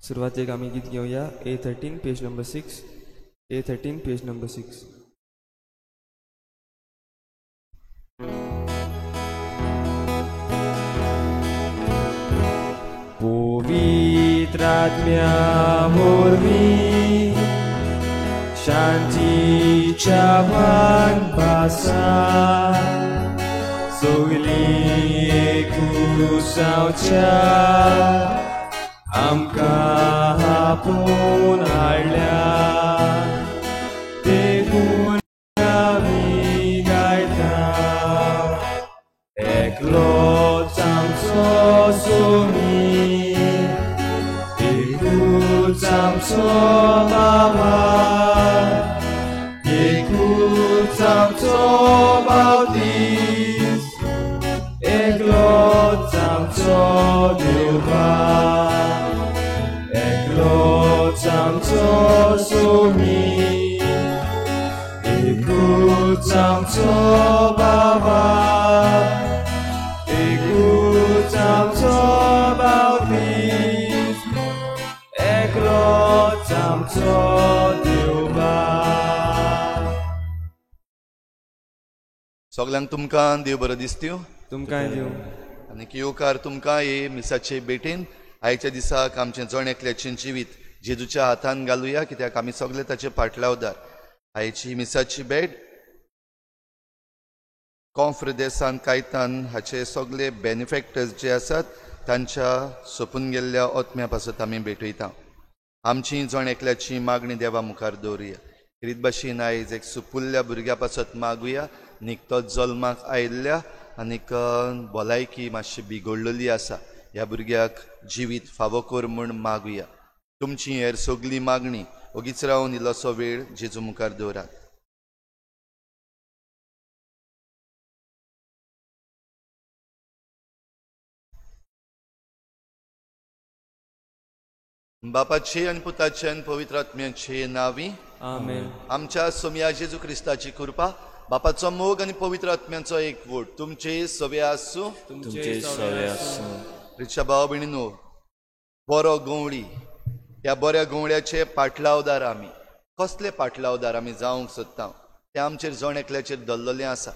सुरवातेक आमी गीत घेवया A13 page number 6, A13 page number 6. पवित्र आत्म्या वरवीं शांतीच्या भानपासा सगळीं एकूसावच्या आमकां आपोवन हाडल्या देखून आमी गायता एकलोच आमचो सोमी एकूच आमचो बाबा एकूच आमचो बावतीस एकलोच आमचो देवबा एकलोच आमचो सोमी एकूच आमचो बाबा एकूच आमचो बावतीस एकलोच आमचो देवबा. सगल्यांक तुमकां देव बरो दिसत्यो, तुमकांय दिवं आनी येवकार तुमकां हे मिसाचे भेटेन. आयच्या दिसाक आमचें जण एकल्याचें जिवीत जेजूच्या हातान घालुया, कित्याक आमी सगळे ताचे पाटलावदार. आयची मिसाची भेट कॉन्फ्रेदेसान कायतान हाचे सगळे बेनिफॅक्टर्स जे आसात तांच्या सोंपून गेल्ल्या ओत्म्या पासत आमी भेटयता. आमची जण एकल्याची मागणी देवा मुखार दवरुया. रीत भाशेन आयज एक सुपुल्ल्या भुरग्या पासत मागुया, निकतोच जल्माक आयिल्ल्या आनीक भलायकी मातशी बिगडलेली आसा, ह्या भुरग्याक जिवीत फावो कर म्हूण मागुया. तुमची हेर सगली मागणी ओगीच रावन इल्लोसो वेळ जेजू मुखार दवरात. बापाचे आनी पुताचे आनी पवित्र आत्म्याचे नांवी आमेन. आमच्या सोमया जेजू क्रिस्ताची कृपा, बापाचो मोग आनी पवित्र आत्म्याचो एकवट तुमचे सवे आसूं. तुमचे सवे आसूं. रिक्षा भाव भयणीनो, बरो गवळी, ह्या बऱ्या गवळ्याचे पाटलावदार आमी. कसले पाटलावदार आमी जावंक सोदता ते आमचेर जण एकल्याचेर दल्ललें आसा.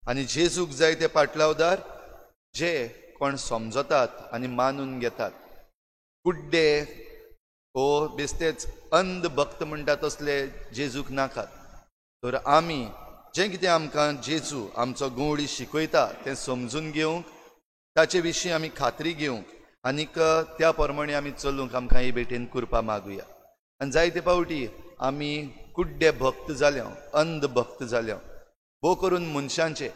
आनी जेजूक जाय ते पाटलावदार जे कोण समजतात आनी मानून घेतात. कुड्डे ओ बेस्तेच अंध भक्त म्हणटा तसले जेजूक नाकात. तर आमी जें कितें आमकां जेजू आमचो गवळी शिकयता तें समजून घेवंक, ताचे विशीं आमी खात्री घेवंक आनीक त्या प्रमाणे आमी चलूंक आमकां ही भेटेन कृपा मागुया. आनी जायते फावटी आमी कुड्डे भक्त जाल्या, अंध भक्त जाल्या, भोव करून मनशांचे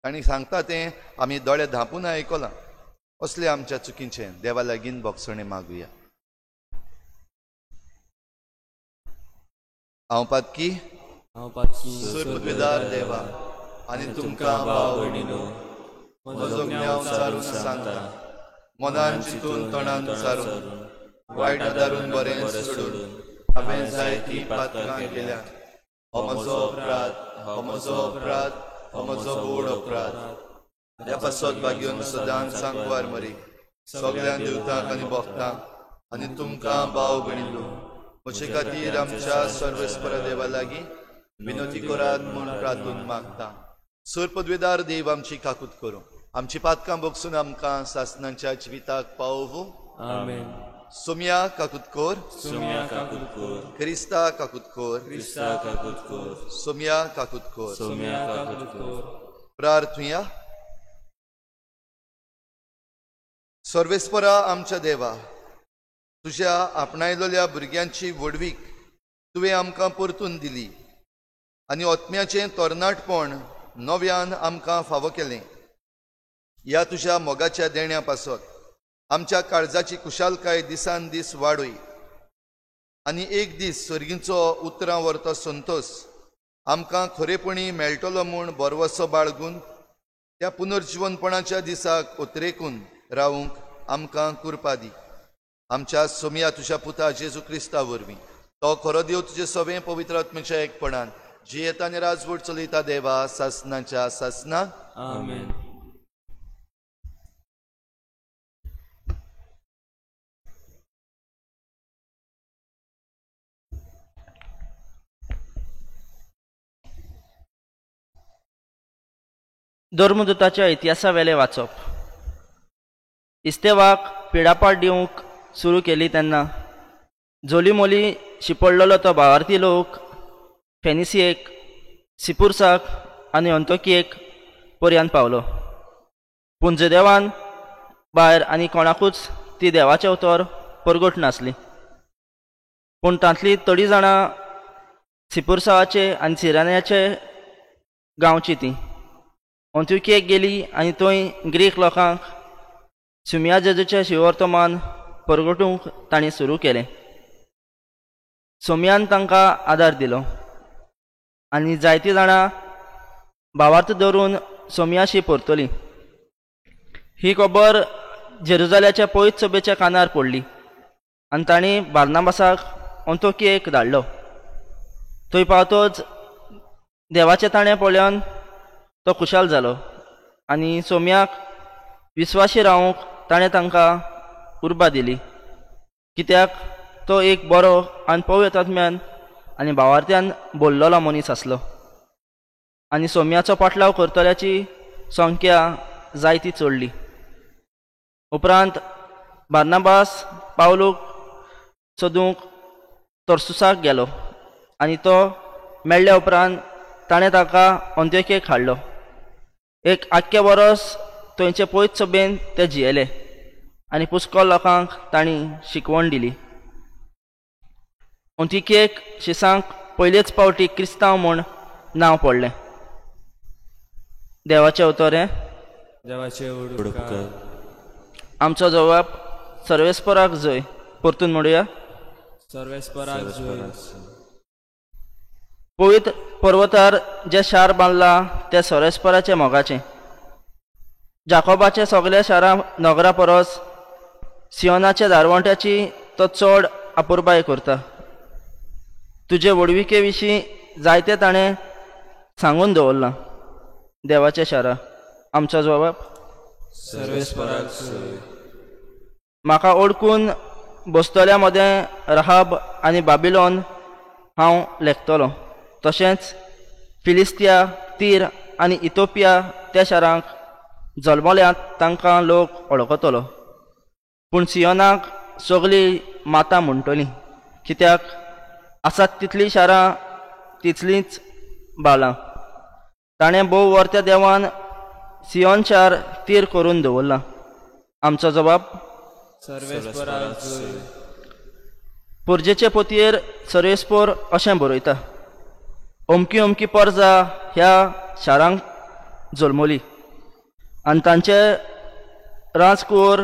तांणी सांगता तें आमी दोळे धांपून आयकलां. असले आमच्या चुकीचें देवा लागीं भोगसणें मागुया. हांव पातकी सुरपदवीदार देवा आनी तुमकां भाव भयणीनो म्हजो ज्ञान सारून सांगता, मनान चिंतून तोंडान सारून वायट आदारून बरें सोडून हांवें जायतीं पातकां केल्या. हो म्हजो अपराध, हो म्हजो अपराध, हो म्हजो व्हड अपराध. ह्या पासत भाग्योन सदांच सांकवार मरी सगळ्या देवतांक आनी भक्तांक आनी तुमकां भाव भयणीनो म्हजे खातीर आमच्या सर्वेस्पर देवा लागीं विनोती करात म्हूण प्रार्थून मागता. सुरपदवीदार देव आमची काकूत करूं, आमची पातकां भोगसून आमकां सासनाच्या जिविताक पावोवं. आमेन. सोम्या काकूत कोर, सोम्या काकूत कोर, क्रिस्ता काकूत कोर, क्रिस्ता काकूत कोर, सोम्या काकूत कोर, सोम्या काकूत कोर. प्रार्थुया. सर्वेस्परा आमच्या देवा, तुज्या आपणायलेल्या भुरग्यांची व्हडवीक तुवें आमकां परतून दिली आनी ओत्म्याचें तरणाटपण नव्यान आमकां फावो केलें. ह्या तुज्या मोगाच्या देण्या पासत आमच्या काळजाची कुशालकाय दिसान दीस वाडय आनी एक दीस सर्गींचो उतरां व्हरतो संतोस आमकां खरेपणी मेळटलो म्हूण बरवसो बाळगून त्या पुनर्जिवनपणाच्या दिसाक उतरेकून रावूंक आमकां कृपा दी. आमच्या सोमया तुज्या पुता जेजू क्रिस्ता वरवीं, तो खरो देव तुजे सवें पवित्र आत्म्याच्या एकपणान जियेता आनी राजवट चलयता देवा सासनाच्या सासना. आमेन. धर्मदूताच्या इतिहासा वेलें वाचप. इस्तेवाक पिडापाट दिवंक सुरू केली तेन्ना जोलीमोली शिपडलेलो तो भावार्थी लोक फेनिसियेक, सिपुरसाक आनी अंतोकियेक पर्यंत पावलो. पूण जुदेवान भायर आनी कोणाकूच ती देवाचें उतर परगट नासली. पूण तांतली थोडीं जाणां सिपुरसाचे आनी सिरान्याचे गांवची ती अंतोकियेक गेली आनी थंय ग्रीक लोकांक सुमिया जेजूचें शिवर्तमान परगटूंक तांणी सुरू केलें. सोमयान तांकां आदार दिलो आनी जायतीं जाणां भावार्थ धरून सोमयाशी परतली. ही खबर जेरुजाल्याच्या पवित्र सभेच्या कानार पडली आनी तांणी बार्नाबासाक अंतोकियेक धाडलो. थंय पावतच देवाचें ताणें पळोवन तो खुशाल जालो आनी सोमयाक विस्वाशी रावंक ताणें तांकां उर्बा दिली, कित्याक तो एक बरो आनी पवित्र आत्म्यान आनी भावार्थ्यान बोल्लोलो मनीस आसलो. आनी सोमयाचो पाटलाव करतल्याची संख्या जायती चडली. उपरांत बार्नाबास पावलूक सोदूंक तर्सुसाक गेलो आनी तो मेळ्ळ्या उपरांत ताणें ताका अंतोकियेक हाडलो. एक आख्खें वरस थंयचे पवित्र सभेन ते जियेले आनी पुष्कळ लोकांक तांणी शिकवण दिली. अंतोकियेक शिसांक पयलेच पावटी क्रिस्तांव म्हूण नांव पडलें. देवाचें उतर हें. देवाचें उपकार. आमचो जवाब सर्वेस्पराक जय. परतून म्हणुया, सर्वेस्पराक जय. पवित्र पर्वतार जें शार बांदलां तें सर्वेस्पराचें मोगाचें. जाकोबाचे सगल्या शारां नगरा परस सियोनाच्या दारवंट्याची तो चड अपुरबाय करता. तुजे व्हडविके विशीं जायते ताणें सांगून दवरलां. देवाच्या शारा. आमचो जवाब सर्वेस्पराक जय. म्हाका ओळखून बसतल्या मदें रहाब आनी बाबिलोन हांव लेखतलो, तशेंच फिलिस्तिया, तीर आनी इथोपिया त्या शारांक जल्मल्यात तांकां लोक वळखतलो. पूण सियोनाक सगळीं माता म्हणटली, कित्याक आसात तितलीं शारां तितलींच बालां. ताणें भोव वर्त्या देवान सियोन शार तीर करून दवरलां. आमचो जबाब सर्वेस्पराक जय. पुर्जेचे पोतयेर सर्वेस्पोर अशें बरयता, अमकी अमकी परजा ह्या शारांक जल्मली आनी तांचे राजकुंवर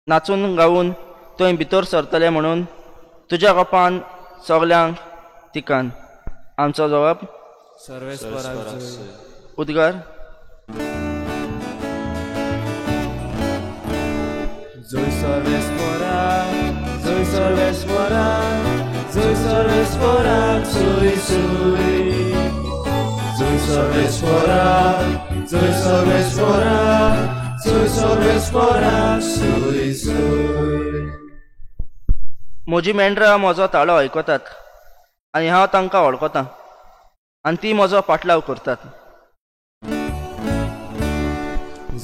नाचून गावन थंय भितर सरतले म्हणून तुज्या गोपान सगल्यांक तिकान. आमचो जवाब सर्वेस्पराक जय. उद्गार. जय सर्वेस्पराक, जय सर्वेस्पराक, जय सर्वेस्पराक, जय जय. जय सर्वेस्पराक, जय सर्वेस्पराक, जय सर्वेस्पराक, जय जय. म्हजी मेंढरां म्हजो ताळो आयकतात आनी हांव तांकां वळखतां आनी ती म्हजो पाटलाव करतात.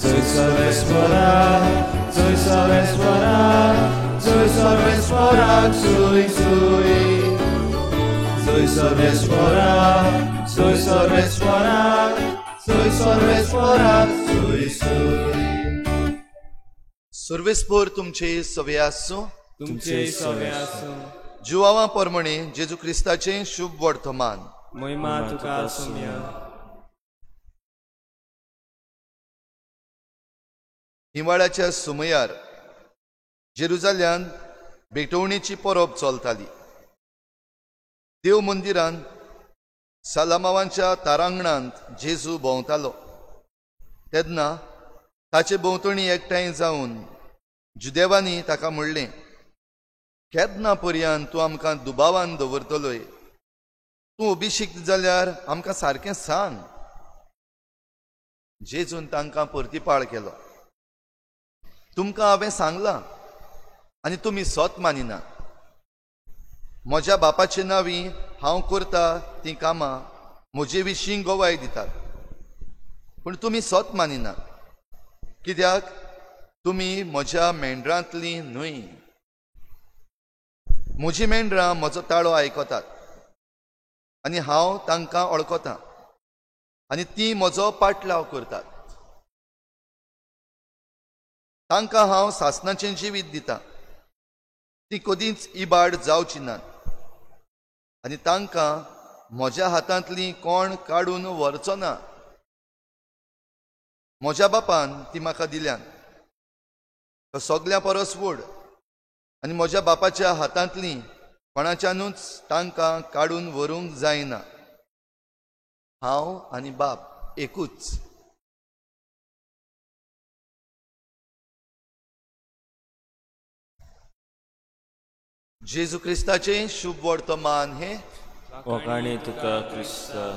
जय सर्वेस्पराक, जय सर्वेस्पराक, जय सर्वेस्पराक, जय जय. जय सर्वेस्पराक, जय सर्वेस्पराक, जय सर्वेस्पराक, जय जय. सर्वेस्पोर तुमचे सवे आसूं. तुमचे सवे आसूं. जुवावा परमणे जेजू क्रिस्ताचें शुभ वर्तमान. महिमा तुका आसूया. हिवाळ्याच्या सुमयार जेरुजाल्यान भेटवणेची परब चलताली. देव मंदिरान सालामावांच्या तारांगणांत जेजू भोंवतालो तेन्ना ताचे भोंवतणी एकठांय जावन जुदेवांनी ताका म्हणलें, केन्ना पर्यंत तूं आमकां दुबावान दवरतलोय? तूं अभिषिक्त जाल्यार आमकां सारकें सांग. जेजून तांकां परतीपाळ केलो, तुमकां हांवें सांगलां आनी तुमी सत मानिना. म्हज्या बापाचे नांवी हांव करता तीं कामां म्हजे विशीं गवाय दितात. पूण तुमी सत मानिनात, कित्याक तुमी म्हज्या मेंढरांतली न्हय. म्हजी मेंढरां म्हजो ताळो आयकतात आनी हांव तांकां वळखतां आनी ती म्हजो पाटलाव करतात. तांकां हांव सासणाचें जिवीत दितां, ती कदींच इबाड जावची नात आनी तांकां म्हज्या हातांतली कोण काडून व्हरचो ना. म्हज्या बापान ती म्हाका दिल्यान, तो सगळ्या परस व्हड, आनी म्हज्या बापाच्या हातांतली कोणाच्यानूच तांकां काडून व्हरूंक जायना. हांव आनी बाप एकूच. जेजू क्रिस्ताचें शुभ वर्तमान हें. वखाणे तुका क्रिस्ता.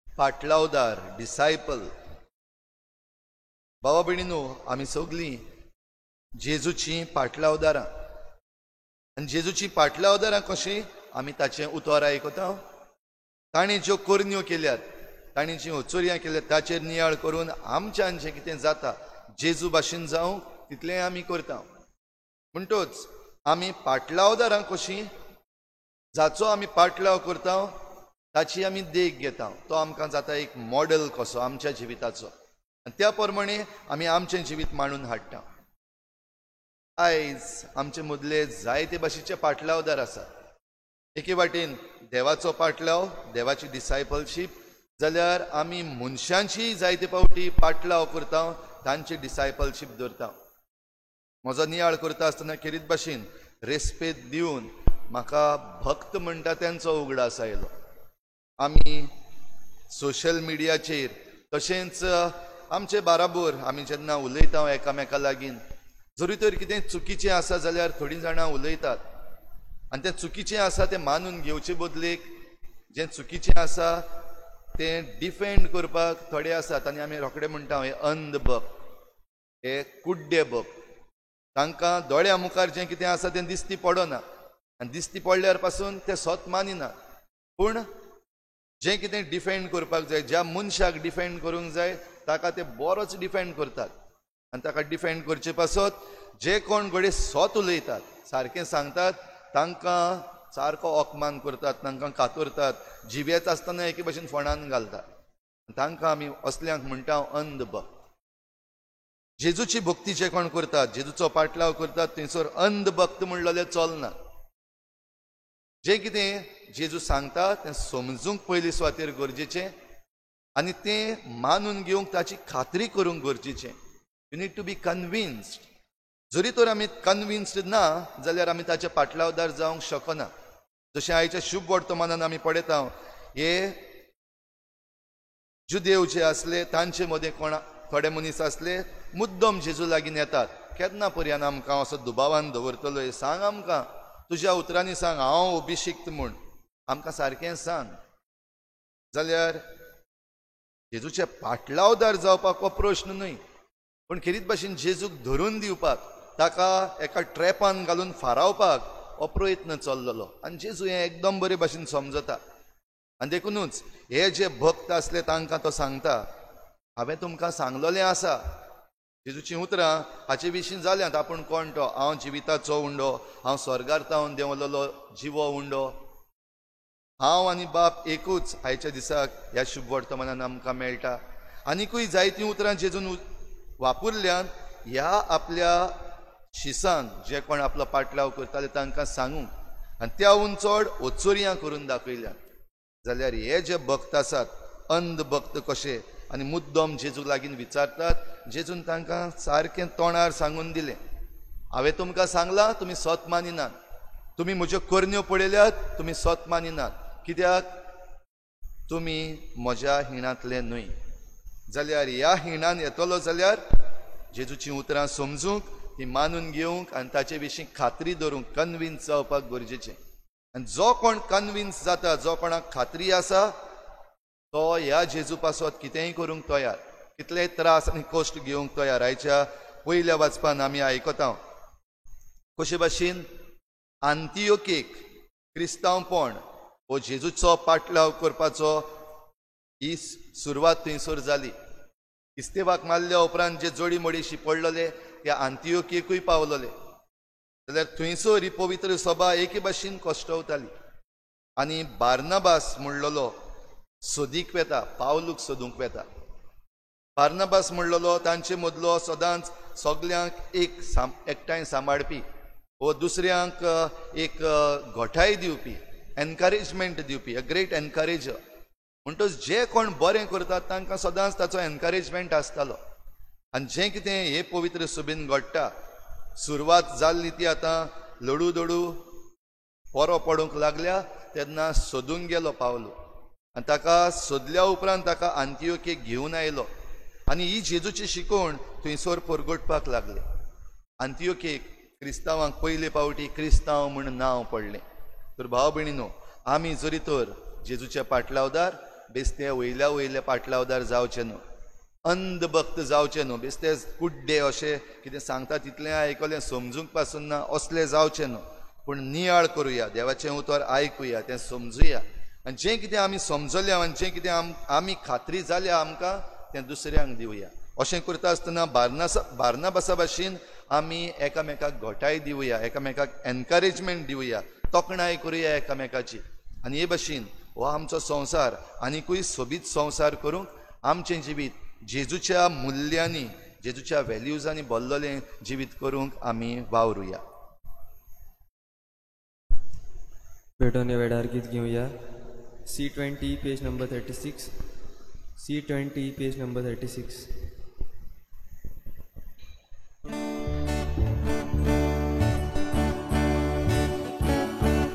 पाटलावदार, डिसायपल. बाबा भयणीनो, आमी सगळीं जेजूची पाटलावदारां. आनी जेजूची पाटलावदारां कशीं? आमी ताचें उतर आयकता, ताणें ज्यो करण्यो केल्यात, ताणें जीं अचोर्यां केल्यात ताचेर नियाळ करून आमच्यान जें कितें जाता जेजू भाशेन जावंक तितलें आमी करता. म्हणटच आमी पाटलावदारां कशीं? जाचो आमी पाटलाव करता ताची आमी देख घेता, तो आमकां जाता एक मॉडल कसो आमच्या जिविताचो, आनी त्या प्रमाणे आमी आमचें जिवीत मांडून हाडटा. आयज आमचे मदले जायते भाशेचे पाटलावदार आसात. एके वाटेन देवाचो पाटलाव, देवाची डिसायपलशीप, जाल्यार आमी मनशांची जायते फावटी पाटलाव करता, तांची डिसायपलशीप दवरता. म्हजो नियाळ करता आसतना खेरीत भाशेन रेस्पेद दिवन म्हाका भक्त म्हणटा तेंचो उगडास आयलो. आमी सोशल मिडियाचेर तशेंच आमचे बाराबोर आमी जेन्ना उलयता एकामेका लागीं, जरी तर कितें चुकीचें आसा जाल्यार थोडीं जाणां उलयतात आनी तें चुकीचें आसा तें मानून घेवचे बदलेक जें चुकीचें आसा तें डिफेंड करपाक थोडे आसात. आनी आमी रोखडे म्हणटा हे अंध भक्त, हे कुड्डे भक्त, तांकां दोळ्या मुखार जें कितें आसा तें दिसती पडना आनी दिसती पडल्यार पासून तें सत मानिना. पूण जें कितें डिफेंड करपाक जाय, ज्या मनशाक डिफेंड करूंक जाय ताका ते बरोच डिफेंड करतात आनी ताका डिफेंड करचे पासत जे कोण घडये सत उलयतात, सारकें सांगतात, तांकां सारको अपमान करतात, तांकां कातरतात, जिवेच आसतना एके भशेन फोंडान घालतात. तांकां आमी असल्यांक म्हणटा अंध भक्त. जेजूची भक्ती जे कोण करतात, जेजूचो पाटलाव करतात, थंयसर अंध भक्त म्हणलेलें चलना. जें कितें जेजू सांगता तें समजूंक पयली सुवातेर गरजेचें आनी तें मानून घेवंक ताची खात्री करूंक गरजेचें. You need to be convinced. जरी तर आमी कन्विन्स्ड ना जाल्यार आमी ताचे पाटलावदार जावंक शकना. जशें आयच्या शुभ वर्तमानान आमी पळयता, हे जुदेव जे आसले तांचे मदें कोण थोडे मनीस आसले मुद्दम जेजू लागीं येतात, केन्ना पर्यान आमकां असो दुबावान दवरतलो, सांग आमकां, तुज्या उतरांनी सांग हांव अभिशिक्त म्हूण, आमकां सारकें सांग. जाल्यार जेजूचे पाटलावदार जावपाक हो प्रश्न न्हय, पूण खेरीत भाशेन जेजूक धरून दिवपाक, ताका एका ट्रॅपान घालून फारावपाक हो प्रयत्न चल्लेलो. आनी जेजू हें एकदम बरे भाशेन समजता आनी देखुनूच हे जे भक्त आसले तांकां तो सांगता, हांवें तुमकां सांगलेलें आसा. जेजूचीं उतरां हाचे विशीं जाल्यांत, आपूण कोण तो, हांव जिविताचो उंडो, हांव स्वर्गार तावन देंवलेलो जिवो उंडो, हांव आनी बाप एकूच. आयच्या दिसाक ह्या शुभ वर्तमानान आमकां मेळटा. आनिकूय जायतीं उतरां जेजून वापुरल्यान ह्या आपल्या शिसांक जे कोण आपलो पाटलाव करताले तांकां सांगूंक आनी त्याहून चड ओचोरयां करून दाखयल्यान. जाल्यार हे जे भक्त आसात अंध भक्त कशे आनी मुद्दम जेजू लागीं विचारतात, जेजून तांकां सारकें तोंडार सांगून दिलें, हांवें तुमकां सांगलां तुमी सत मानिनात, तुमी म्हज्यो करण्यो पळयल्यात तुमी सत मानिनात, कित्याक तुमी म्हज्या हिणांतले न्हय. जाल्यार ह्या हिणान येतलो जाल्यार जेजूचीं उतरां समजूंक, ती मानून घेवंक आनी ताचे विशीं खात्री दवरूंक, कन्विन्स जावपाक गरजेचें. आनी जो कोण कन्विन्स जाता, जो कोणाक खात्री आसा, तो ह्या जेजू पासत कितेंय करूंक तयार, कितलेय त्रास आनी कश्ट घेवंक तयार. आयच्या पयल्या वाचपान आमी आयकता कशे भाशेन आंतियोकेक क्रिस्तांवपण हो जेजूचो पाटलाव करपाचो ही सुरवात थंयसर जाली. इस्तेवाक मारल्या उपरांत जे जोडी मोडी शिपडलेले ते आंतियोकेकूय पावलेले. जाल्यार थंयसर ही पवित्र सभा एके भाशेन कश्टवताली. आनी बार्नाबास म्हणलेलो सोदीक वेता, पावलूक सोदूंक वेता. बार्नाबास म्हणलेलो तांचे मदलो सदांच सगल्यांक एक एकठांय सांबाळपी वो दुसऱ्यांक एक घटाय दिवपी, एनकरेजमेंट दिवपी, अ ग्रेट एनकरेजर. म्हणटच जे कोण बरें करतात तांकां सदांच ताचो एनकरेजमेंट आसतालो. आनी जें कितें हे पवित्र सभेन घडटा, सुरवात जाल्ली ती आतां लडू दडू पोरो पडूंक लागल्या तेन्ना सोदूंक गेलो पावलो आनी ताका सोदल्या उपरांत ताका आंतियोकेक घेवन आयलो आनी ही जेजूची शिकवण थंयसर परगटपाक लागली. आंतियोकेक क्रिस्तांवांक पयले फावटी क्रिस्तांव म्हूण नांव पडलें. तर भाव भयणीनो, आमी जरी तर जेजूचे पाटलावदार बेस्ते वयल्या वयले पाटलावदार जावचे न्हू, अंधभक्त जावचे न्हू, बेस्ते कुड्डे अशें कितें सांगता तितलें आयकलें समजूंक पासून ना असलें जावचें न्हू. पूण नियाळ करुया, देवाचें उतर आयकुया, तें समजुया आनी जें कितें आमी समजल्या आनी जें कितें आमी खात्री जाल्या आमकां तें दुसऱ्यांक दिवया. अशें करता आसतना बार्नाबासा भाशेन आमी एकामेकाक घटाय दिवया, एकामेकाक एनकरेजमेंट दिवया, तोखणाय करुया एकामेकाची. आनी हे भाशेन हो आमचो संवसार आनिकूय सोबीत संवसार करूंक आमचें जिवीत जेजूच्या मुल्यांनी, जेजूच्या व्हॅल्यूजांनी भरलेलें जिवीत करूंक आमी वावरुया. भेटवणे वेळार गीत घेवया. C20 page number 36. C20 page number 36.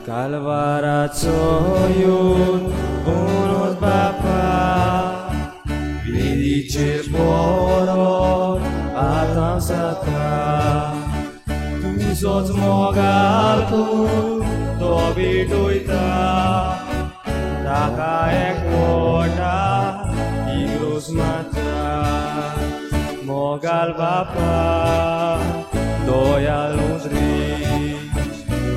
कालवाराचो येवन उनोत बापा वेदीचेर पोरो आतां जाता, तुजोच मोगाल तूं तो भेटयता, ताका एकवटा इग्रोज मारता. मोगाल बापा दयाळू रे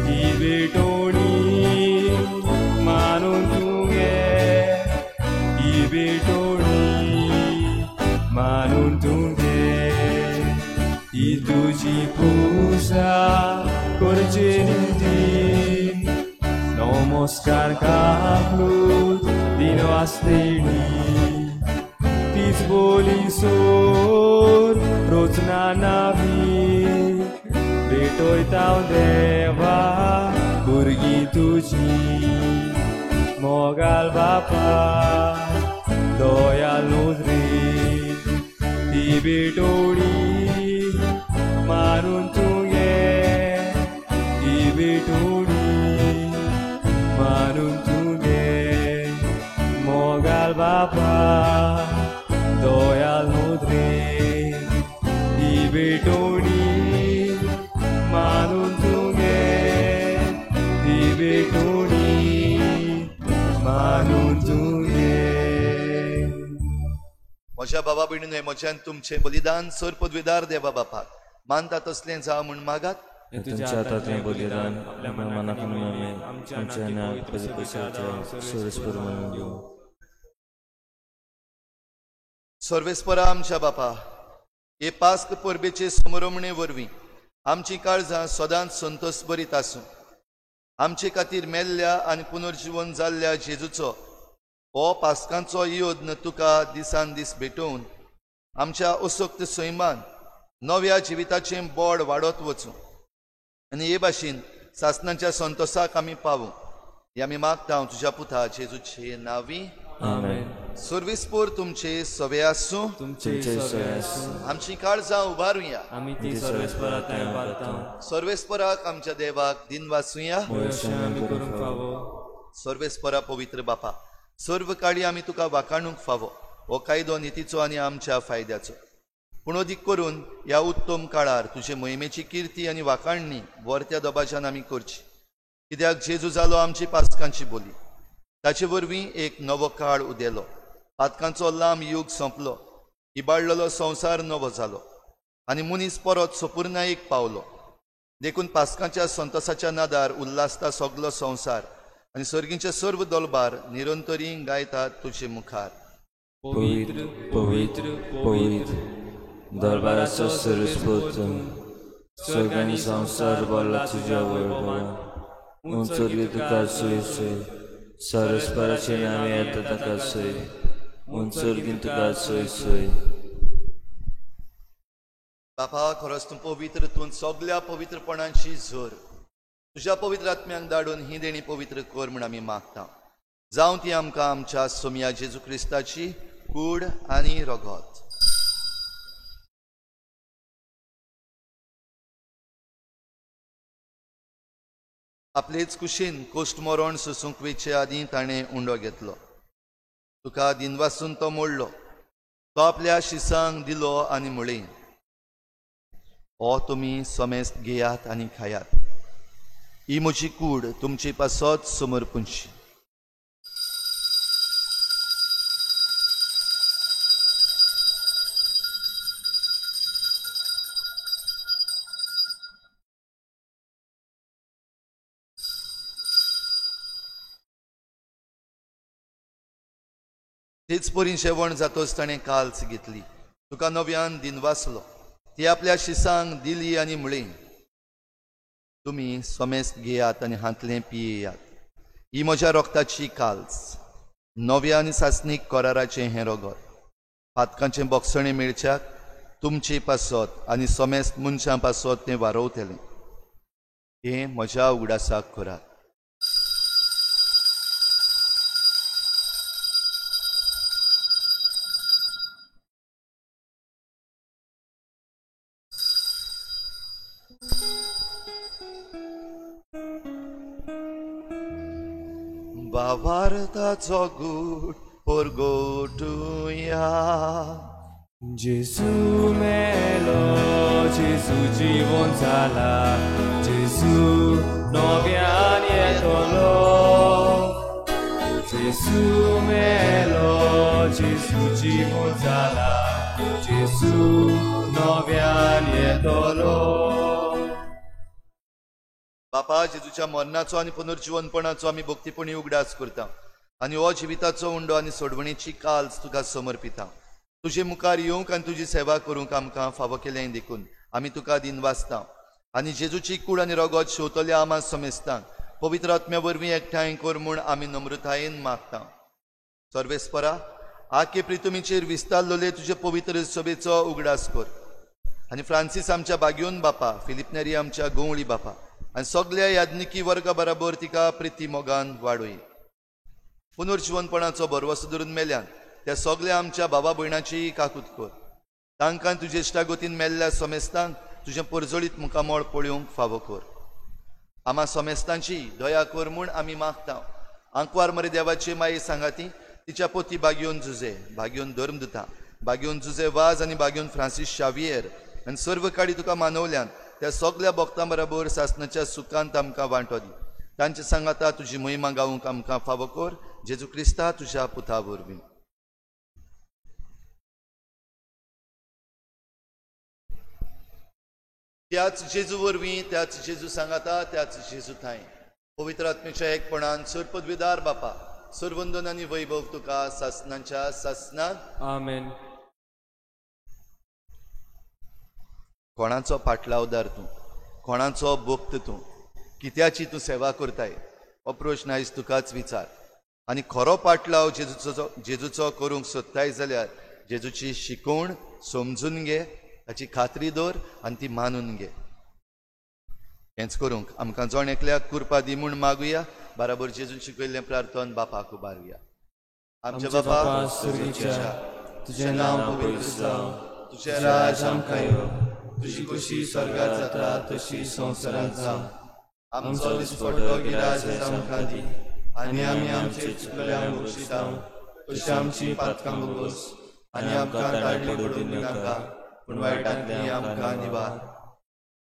ही भेटवणी मानून तुगे, ही भेटवणी मानून तुगे, ही तुजी पुजा करचे निमतीन नमस्कार कापलूत दिन वासतेणी, तीच बोली सोर रोजना नावी भेटयता देवा भुरगीं तुजी. मोगाल बापा दयाळू रे ही भेटवणी मानून तुगे, ही भेटवणी मानून तुगे. मोगाल बापा दयाळू रे ही भेटवणी मानून तुगे, ही भेटवणी मानून तुगे. म्हज्या बाबा भयणीनो, म्हज्यान तुमचें बलिदान सर पदवीदार देवा बापाक मानता तसलें जावं म्हूण मागात. तुमच्या हातांतलें बलिदान आपल्या मनाक आमच्या पयशाच्या म्हणून दिवं. सर्वेस्परा आमच्या बापा, हे पास्क परबेचे समरमणे वरवीं आमची काळजां सदांच संतोष बरीत आसूं. आमचे खातीर मेल्ल्या आनी पुनर्जिवन जाल्ल्या जेजूचो हो पास्कांचो योद्न तुका दिसान दीस भेटोवन आमच्या असक्त सैमान नव्या जिविताचें बोड वाडत वचूं आनी हे भाशेन सासणाच्या संतोषाक आमी पावूं. हे आमी मागता तुज्या पुता जेजूचे नांवी. आमेन. सर्वेस्पोर तुमचे सवे आसूं. तुमचे सवे आसूं. आमची काळजां उबारुया. आमी ती सर्वेस्पराक उबारता. सर्वेस्पराक आमच्या देवाक दिनवासुया. सर्वेस्परा पवित्र बापा, सर्व काळी आमी तुका वाखाणूंक फावो हो कायदो नितीचो आनी आमच्या फायद्याचो. पूण अदीक करून ह्या उत्तम काळार तुजे मोहिमेची किर्ती आनी वाखाणणी वर्त्या दबाज्यान आमी करची. कित्याक जेजू जालो आमची पास्कांची बोली, ताचे वरवीं एक नवो काळ उदेलो, पातकांचो लांब युग सोंपलो, इबाडलेलो संवसार नवो जालो आनी मनीस परत सपुर्णायेक पावलो. देखून पास्कांच्या संतोसाच्या नादार उल्हासता सगलो संवसार आनी सर्गींचे सर्व दलबार निरंतरी गायतात तुजे मुखार. पवित्र पवित्र पवित्र दरबाराचो सर्वेस्पर तूं, स्वर्ग आनी संवसार भरला तुज्या वैभवान. उंच तुका सोय सोय, सर्वेस्पराचे नांव येता ताका सोय, उंच तुका सोय सोय. बापा, खरोच तूं पवित्र, तूं सगल्या पवित्रपणाची झर. तुज्या पवित्र आत्म्यांक धाडून ही देणी पवित्र कर म्हूण आमी मागता. जावं ती आमकां आमच्या सोमया जेजू क्रिस्ताची कूड आनी रगत. आपलेच कुशीन कोश्ट मरण सोसूंक वेचे आदीं ताणें उंडो घेतलो. तुका दिनवासून तो मोडलो, तो आपल्या शिसांक दिलो आनी म्हळें, हो तुमी समेस्त घेयात आनी खायात, ही म्हजी कूड तुमचे पासत समर्पूंची. तेच परी जेवण जातोच ताणें काल्स घेतली, तुका नव्यान दिनवासलो, ती आपल्या शिसांक दिली आनी म्हळें, तुमी समेस्त घेयात आनी हांतलें पियेयात, ही म्हज्या रोगताची काल्स, नव्या आनी सासणीक कराराचें हें रगत, पातकांचें बोगसणें मेळच्याक तुमचे पासत आनी समेस्त मनशां पासत तें वारोवतलें. हें म्हज्या उगडासाक करात. भावार्थाचो गूट परगटुया. जेजू मेलो, जेजू जिवन जाला, जेजू नव्यान येतलो. जेजू मेलो, जेजू जिवन जाला, जेजू नव्यान येतलो. बापा, जेजूच्या मरणाचो आनी पुनर्जिवनपणाचो आमी भक्तीपणी उगडास करता आनी हो जिविताचो उंडो आनी सोडवणेची काल्स तुका समर्पिता. तुजे मुखार येवंक आनी तुजी सेवा करूंक आमकां फावो केलें देखून आमी तुका दिनवासता. आनी जेजूची कूड आनी रगत शेवतल्या आमा समेस्तांक पवित्र आत्म्या वरवीं एकठांय कर म्हूण आमी नम्रतायेन मागता. सर्वेस्परा, आखे प्रितुमीचेर विस्तारलेले तुजे पवित्र सभेचो उगडास कर आनी फ्रांसीस आमच्या बागयोन बापा, फिलिप नेरी आमच्या गोंवळी बापा आनी सगल्या याज्ञिकी वर्गा बराबर तिका प्रिती मोगान वाडोय. पुनर्जिवनपणाचो भरवसो धरून मेल्यान त्या सगल्या आमच्या बाबा भयणाची काकूत कर. तांकां तुजे इश्टागतीन मेल्ल्या समेस्तांक तुजें परजळीत मुखामळ पळोवंक फावो कर. आमा समेस्तांची दया कर म्हूण आमी मागता. आंकवार मरे देवाची माये सांगाती तिच्या पोती बागयोन जुजे, बागयोन धर्मदुता, बागयोन जुजे वाज आनी बागयोन फ्रांसीस शावियर आनी सर्व काडी तुका मानवल्यान त्या सगल्या भक्तां बराबर सासणाच्या सुखांत आमकां वांटो दी. तांचे सांगाता तुजी महिमा गावंक आमकां फावो कर. जेजू क्रिस्ता तुज्या पुता वरवीं. त्याच जेजू वरवीं, त्याच जेजू सांगाता, त्याच जेजू थांय पवित्र आत्म्याच्या एकपणान सर्वपदवीदार बापा, सर्वंदन आनी वैभव तुका सासणाच्या सासणाक. आमेन. कोणाचो पाटलावदार तूं, कोणाचो भक्त तूं, कित्याची तूं सेवा करताय, हो प्रश्न आयज तुकाच विचार. आनी खरो पाटलाव जेजूचो करूंक सोदताय जाल्यार जेजूची शिकवण समजून घे, ताची खात्री दवर आनी ती मानून घे. हेंच करूंक आमकां जण एकल्याक कृपा दी म्हूण मागुया. बराबर जेजून शिकयल्लें प्रार्थन बापाक उबारुया. आमच्या बापा स्वर्गीच्या, तुजें नांव पवित्र जावं, तुजें राज आमकां येवं, तुजी खुशी स्वर्गात जाता तशी संवसारांत जावं. आमचो दिसपट्टो गिराज आमकां दी आनी आमी आमचे चुकल्यांक बक्षिता तशी आमची पातकां भोगोस आनी आमकां ताळणी पडूं दिनाका, पूण वायटांतली आमकां निवार.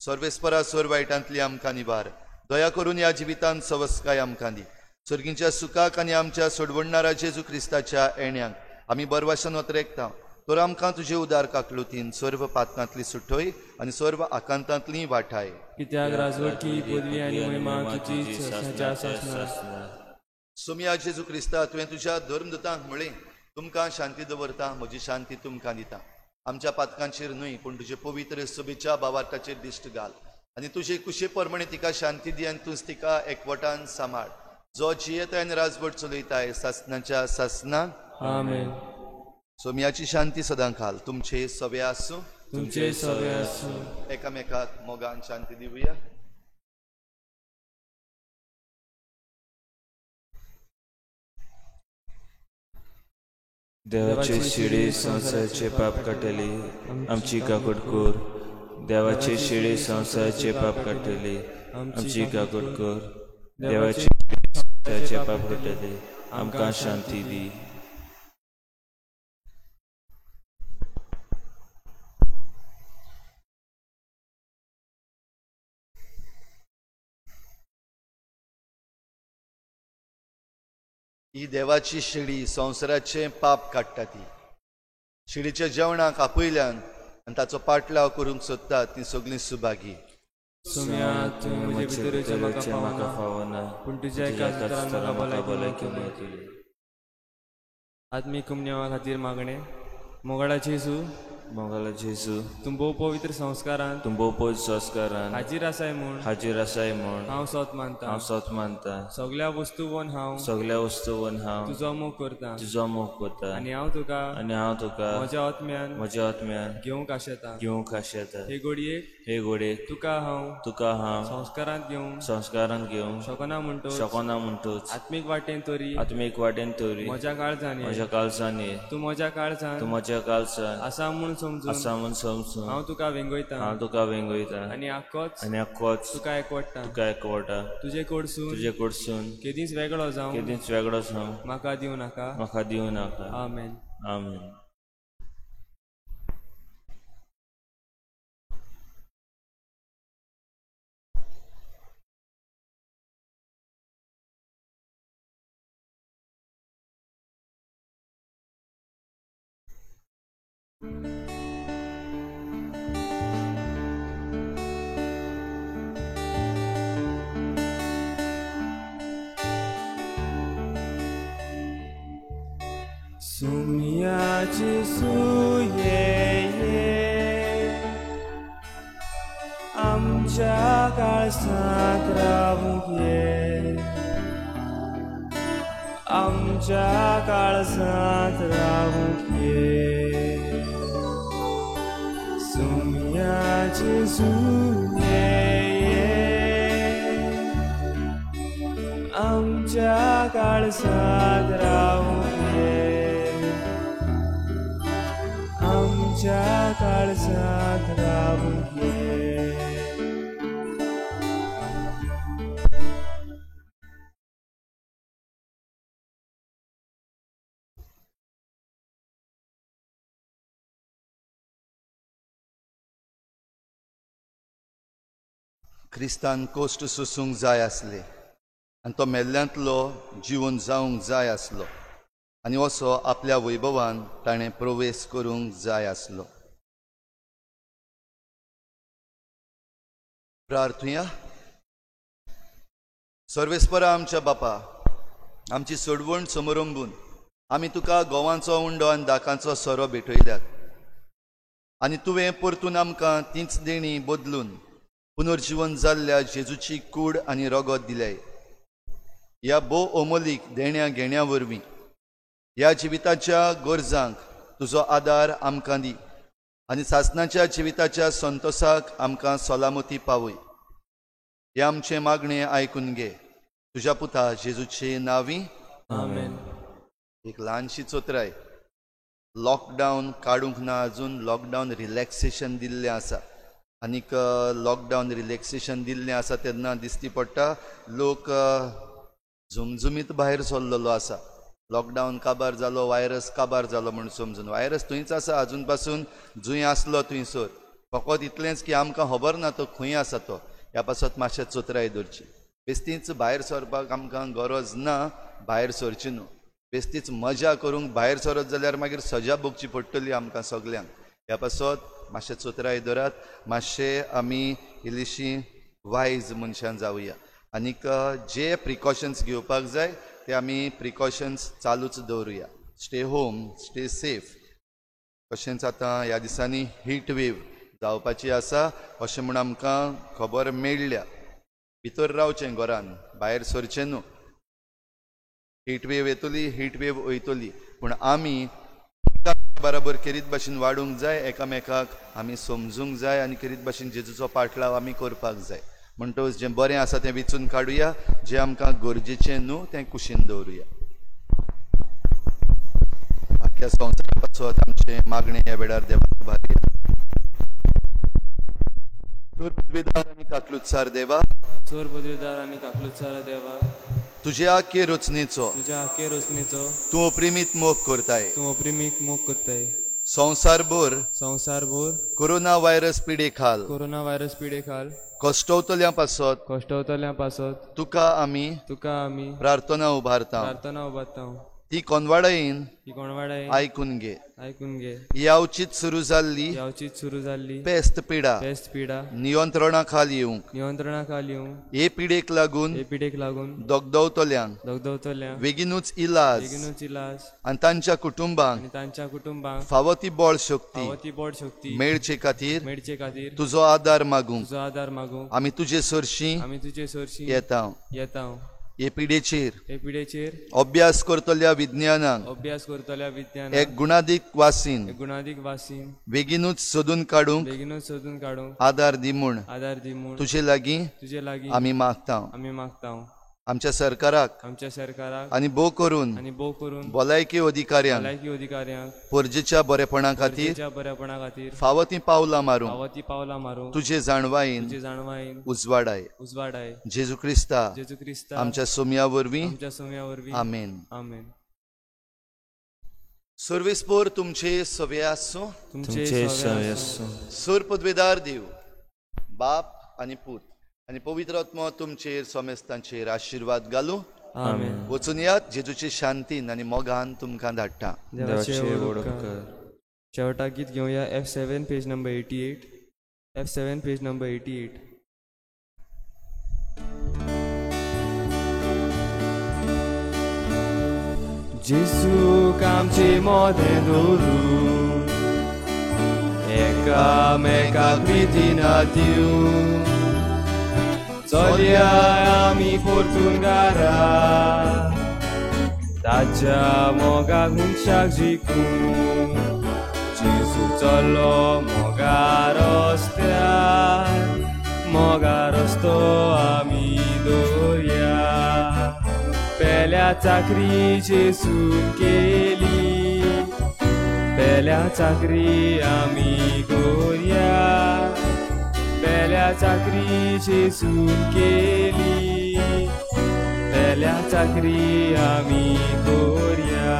सर्वेस्परा, सर्व वायटांतली आमकां निवार. दया करून ह्या जिवितांत सवस्काय आमकां दी. सर्गींच्या सुखाक आनी आमच्या सोडवणणारा जेजू क्रिस्ताच्या येण्याक आमी बरवासान वतरेकता. तर आमकां तुजे उदार काकलुतीन सर्व पातकांतली सुटोय आनी सर्व आकांतांतली वाठाय. कित्याक राजवटकी, पदवी आनी महिमा तुजी सासणाच्या सासणाक. सोमया जेजू क्रिस्ता, तुवें तुज्या धर्मदूतांक म्हळें, तुमकां शांती दवरता, म्हजी शांती तुमकां दिता. आमच्या पातकांचेर न्हय पूण तुजे पवित्र सभेच्या भावार्थाचेर दिश्ट घाल आनी तुजे कुशे प्रमाणे तिका शांती दी आनी तूंच तिका एकवटान सांबाळ, जो जियेता आनी राजवट चलयताय सासनाच्या सासनाक. आमेन. सोमयाची शांती सदां खाल तुमचे सवे आसूं, तुमचे सवे आसूं. एकामेकाक मोगान शांती दिवया. देवाचे शिडी संवसाराचे पाप काडटली, आमची काकूट कर. देवाचे शिडी संवसाराचे पाप काडटली, आमची काकूट कर. देवाचे शिडी संवसाराचे पाप काडटली, आमकां शांती दी. ही देवाची शिडी संवसाराचें पाप काडटा. ती शिडीच्या जेवणाक आपयल्यान आनी ताचो पाटलाव करूंक सोदतात ती सगळीं सुभागी. सोम्या, तुवें म्हजे भितर येवचें म्हाका फावना, पूण तुज्या एका उतरान म्हाका भलायकी मेळटली. आत्मीक कुमन्यावा खातीर मागणें. मोगाळा जेजू, मोगाळा जेजू, तूं भोव पवित्र संस्कारान, तूं भोव पवित्र संस्कारान हाजीर आसाय म्हूण, हाजीर आसाय म्हूण हांव सोत मानता, हांव सोत मानता. सगळ्या वस्तूवन हांव, सगळ्या वस्तूवन हांव तुजो मोग करता, तुजो मोग करता. आनी हांव तुका, आनी हांव तुका म्हज्या आत्म्यान, म्हज्या आत्म्यान घेवंक आशेता, घेवंक आशेता. हे घडयेक, हे घडयेक तुका हांव, तुका हांव संस्कारांत घेवंक, संस्कारांत घेवंक शकना म्हणटूच, शकना म्हणटूच आत्मीक वाटेन तरी, आत्मीक वाटेन तरी म्हज्या काळजान, म्हज्या काळजान ये, तूं म्हज्या काळजान, तूं म्हज्या काळजान आसा म्हूण समजून, आसा म्हूण समजून हांव तुका वेंगयता, हांव तुका वेंगयता. आनी आख्खोच, आनी आख्खोच तुका एकवटा, तुका एकवटा. तुजे कडसून, तुजे कडसून केदींच वेगळो जावं, केदींच वेगळो जावं म्हाका दिवं नाका, म्हाका दिवं नाका. आमेन. आमेन. सोमया जेजू ये ये, आमच्या काळजांत रावूंक ये, आमच्या काळजांत रावूंक ये. सोमया जेजू ये ये, आमच्या काळजांत रावूंक ये, आमच्या काळजांत रावूंक ये. क्रिस्तान कोश्ट सोसूंक जाय आसले आनी तो मेल्ल्यांतलो जिवन जावंक जाय आसलो आनी असो आपल्या वैभवान ताणें प्रवेश करूंक जाय आसलो. प्रार्थुया. सर्वेस्परा आमच्या बापा, आमची सोडवण समरंबून आमी तुका गोवांचो उंडो आनी दाकांचो सोरो भेटयल्यात आनी तुवें परतून आमकां तींच देणी बदलून पुनर्जीवन जाल्ल्या जेजूची कूड आनी रगत दिल्याय. ह्या भोव अमोलीक देण्या घेण्या वरवीं ह्या जिविताच्या गरजांक तुजो आदार आमकां दी आनी सासनाच्या जिविताच्या संतोसाक आमकां सलामती पावय. हें आमचें मागणें आयकून घे तुज्या पुता जेजूचे नांवी. आमेन. एक ल्हानशी चोत्राय. लॉकडावन काडूंक ना अजून, लॉकडावन रिलॅक्सेशन दिल्लें आसा आनीक लॉकडावन रिलॅक्सेशन दिल्लें आसा तेन्ना दिसती पडटा लोक झुमझुमीत भायर सरलेलो आसा. लॉकडावन काबार जालो, वायरस काबार जालो म्हूण समजून वायरस थंयच आसा अजून पासून, जंय आसलो थंयसर. फकत इतलेंच की आमकां खबर ना तो खंय आसा तो. ह्या पासत मातशें चोत्राय दवरची. बेस्तीच भायर सरपाक आमकां गरज ना, भायर सरची न्हू. बेस्तीच मजा करूंक भायर सरत जाल्यार मागीर सजा भोगची पडटली आमकां सगल्यांक. ह्या पासत मातशें चोत्राय दवरात, मातशें आमी इल्लीशी वायज मनशान जावया आनीक जे प्रिकॉशन्स घेवपाक जाय ते आमी प्रिकॉशन्स चालूच दवरुया. Stay home, stay safe. तशेंच आतां ह्या दिसांनी हीट वेव जावपाची आसा अशें म्हूण आमकां खबर मेळ्ळ्या. भितर रावचें, घरान भायर सरचें न्हू. हीट वेव येतली, हीट वेव वयतली, पूण आमी बराबर खेरीत भाशेन वाडूंक जाय, एकामेकाक आमी समजूंक जाय आनी खेरीत भाशेन जेजूचो पाटलाव आमी करपाक जाय. म्हणटकच जें बरें आसा तें विचून काडुया, जें आमकां गरजेचें न्हू तें कुशीन दवरुया. आख्या संवसारा पासत आमचें मागणें ह्या वेळार देवाक उबारुया. चोर पदवेदार आनी काकलुतसार देवा, चोर पदवेदार आनी काकलुतसार देवा, तुज्या आखे रचनेचो, तुज्या आखे रचनेचो तूं अप्रिमीत मोग करताय, तूं अप्रिमीत मोग करताय. संवसारभर, संवसारभर कोरोना व्हायरस पिडे खाल, कोरोना व्हायरस पिडे खाल कश्टवतल्यां पासत, कश्टवतल्यां पासत तुका आमी, तुका आमी प्रार्थना उबारता, प्रार्थना उबारता. ती कोनवाडायेन, ती कोनवाडायेन आयकून घे, आयकून घे. यावचीत सुरू जाल्ली, यावचीत सुरू जाल्ली पेस्त पिडा, पेस्त पिडा नियंत्रणा खाल येवंक, नियंत्रणा खाल येवंक. हे पिडेक लागून, हे पिडेक लागून दगदवतल्यांक, दगदवतल्यांक बेगीनूच इलाज, बेगीनूच इलाज आनी तांच्या कुटुंबांक, आनी तांच्या कुटुंबांक फावो ती बळ शक्ती, फावो ती बळ शक्ती मेळचे खातीर, मेळचे खातीर तुजो आदार मागूंक, तुजो आदार मागूंक आमी तुजे सरशीं, आमी तुजे सरशीं येता, येता. हे पिडेचेर, हे पिडेचेर अभ्यास करतल्या विज्ञानाक, अभ्यास करतल्या विज्ञानाक एक गुणादीक वासीन, एक गुणादीक वासीन बेगीनूच सोदून काडूंक, बेगीनूच सोदून काडूंक आदार दी म्हूण, आदार दी म्हूण तुजे लागीं, तुजे लागीं आमी मागता, आमी मागता. आमच्या सरकाराक, आमच्या सरकाराक आनी भोव करून, आनी भोव करून भलायकी अधिकाऱ्यांक, भलायकी अधिकाऱ्यांक परजेच्या बरेपणा खातीर, बरेपणा खातीर फावो ती पावलां मारूंक, फावो ती पावलां मारूंक तुजे जाणवायेन, तुजे जाणवायेन उजवाडाय, उजवाडाय. जेजू क्रिस्ता, जेजू क्रिस्ता आमच्या सोम्या वरवीं, आमच्या सोम्या वरवीं. आमेन, आमेन. सर्वेस्पोर तुमचे सवे आसूं, तुमचे सवे आसूं. सूर पदवेदार देव बाप आनी पूत आनी पवित्र आत्मो तुमचेर समेस्तांचेर आशिर्वाद घालूं. आमेन. वचून यात, जेजूचे शांतीन आनी मोगान तुमकां धाडटा. देवाचे व्हड उपकार. शेवटाक गीत घेवया F7 page number 88, F7 page number 88. जेजूक आमचे मोदें दवरून, एकामेकाक प्रितीन दिवन, चलया आमी परतून घरा, ताच्या मोगाक मनशाक जिखून. जेजू चल्लो मोगा रस्त्यार, मोगा रस्तो आमी दवरया. पेल्या चाकरी जेजून केली, पेल्या चाकरी आमी करुया. पेल्या चाकरी जेजून केली, पेल्या चाकरी आमी करुया.